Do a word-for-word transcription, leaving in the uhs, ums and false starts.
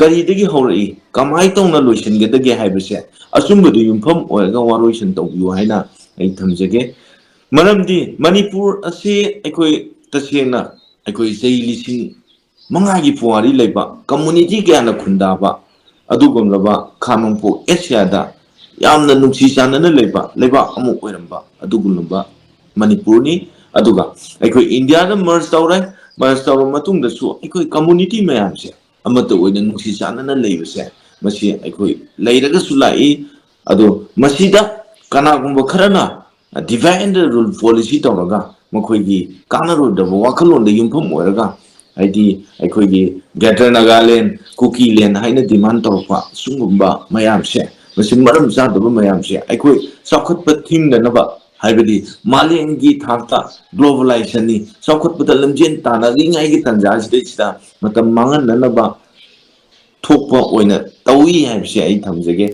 ꯀꯔꯤꯗꯒꯤ ꯍꯧꯔꯛꯏ, ꯀꯃꯥꯏꯅ ꯇꯧꯅ ꯂꯣꯏꯁꯤꯟꯒꯗꯒꯦ ꯍꯥꯏꯕꯁꯦ ꯑꯆꯨꯝꯕꯗꯨ ꯌꯨꯝꯐꯝ ꯑꯣꯏꯔꯒ ꯋꯥꯔꯣꯏꯁꯤꯟ ꯇꯧꯕꯤꯌꯨ ꯍꯥꯏꯅ ꯑꯩ ꯊꯝꯖꯒꯦ꯫ ꯃꯔꯝꯗꯤ ꯃꯅꯤꯄꯨꯔ ꯑꯁꯤ ꯑꯩꯈꯣꯏ ꯇꯁꯦꯡꯅ ꯑꯩꯈꯣꯏ ꯆꯍꯤ ꯂꯤꯁꯤꯡ ꯃꯉꯥꯒꯤ ꯄꯨꯋꯥꯔꯤ ꯂꯩꯕ, ꯀꯝꯃꯨꯅꯤꯇꯤ ꯀꯌꯥꯅ ꯈꯨꯟꯗꯥꯕ ꯑꯗꯨꯒꯨꯝꯂꯕ ꯈꯥ ꯅꯣꯡꯄꯣꯛ ꯑꯦꯁꯤꯌꯥꯗ ꯌꯥꯝꯅ ꯅꯨꯡꯁꯤ ꯆꯥꯟꯅꯅ ꯂꯩꯕ ꯂꯩꯕꯥꯛ ꯑꯃ ꯑꯣꯏꯔꯝꯕ ꯑꯗꯨꯒꯨꯝꯂꯕ ꯃꯅꯤꯄꯨꯔꯅꯤ꯫ ꯑꯗꯨꯒ ꯑꯩꯈꯣꯏ ꯏꯟꯗꯤꯌꯥꯗ ꯃꯔꯖ ꯇꯧꯔꯦ꯫ ꯃꯔꯖ ꯇꯧꯔꯕ ꯃꯇꯨꯡꯗꯁꯨ ꯑꯩꯈꯣꯏ ꯀꯝꯃꯨꯅꯤꯇꯤ ꯃꯌꯥꯝꯁꯦ ꯑꯃꯠꯇ ꯑꯣꯏꯅ ꯅꯨꯡꯁꯤ ꯆꯥꯟꯅꯅ ꯂꯩꯕꯁꯦ, ꯃꯁꯤ ꯑꯩꯈꯣꯏ ꯂꯩꯔꯒꯁꯨ ꯂꯥꯛꯏ꯫ ꯑꯗꯣ ꯃꯁꯤꯗ ꯀꯅꯥꯒꯨꯝꯕ ꯈꯔꯅ divide and rule policy ꯇꯧꯔꯒ ꯃꯈꯣꯏꯒꯤ ꯀꯥꯟꯅꯔꯣꯏꯗꯕ ꯋꯥꯈꯜꯂꯣꯟꯗ ꯌꯨꯝꯐꯝ ꯑꯣꯏꯔꯒ, ꯍꯥꯏꯗꯤ ꯑꯩꯈꯣꯏꯒꯤ Greater Nagaland, Kukiland ꯍꯥꯏꯅ demand ꯇꯧꯔꯛꯄ ꯁꯤꯒꯨꯝꯕ ꯃꯌꯥꯝꯁꯦ, ꯃꯁꯤ ꯃꯔꯝ ꯆꯥꯗꯕ ꯃꯌꯥꯝꯁꯦ ꯑꯩꯈꯣꯏ ꯆꯥꯎꯈꯠꯄ ꯊꯤꯡꯗꯅꯕ, ꯍꯥꯏꯕꯗꯤ ꯃꯥꯂꯦꯝꯒꯤ ꯊꯥꯛꯇ globalization ꯅꯤ, ꯆꯥꯎꯈꯠꯄꯗ ꯂꯝꯖꯦꯟ ꯇꯥꯟꯅꯔꯤꯉꯩꯒꯤ ꯇꯥꯟꯖꯥꯁꯤꯗꯩꯁꯤꯗ ꯃꯇꯝ ꯃꯥꯡꯍꯟꯅꯅꯕ ꯊꯣꯛꯄ ꯑꯣꯏꯅ ꯇꯧꯏ ꯍꯥꯏꯕꯁꯦ ꯑꯩ ꯊꯝꯖꯒꯦ꯫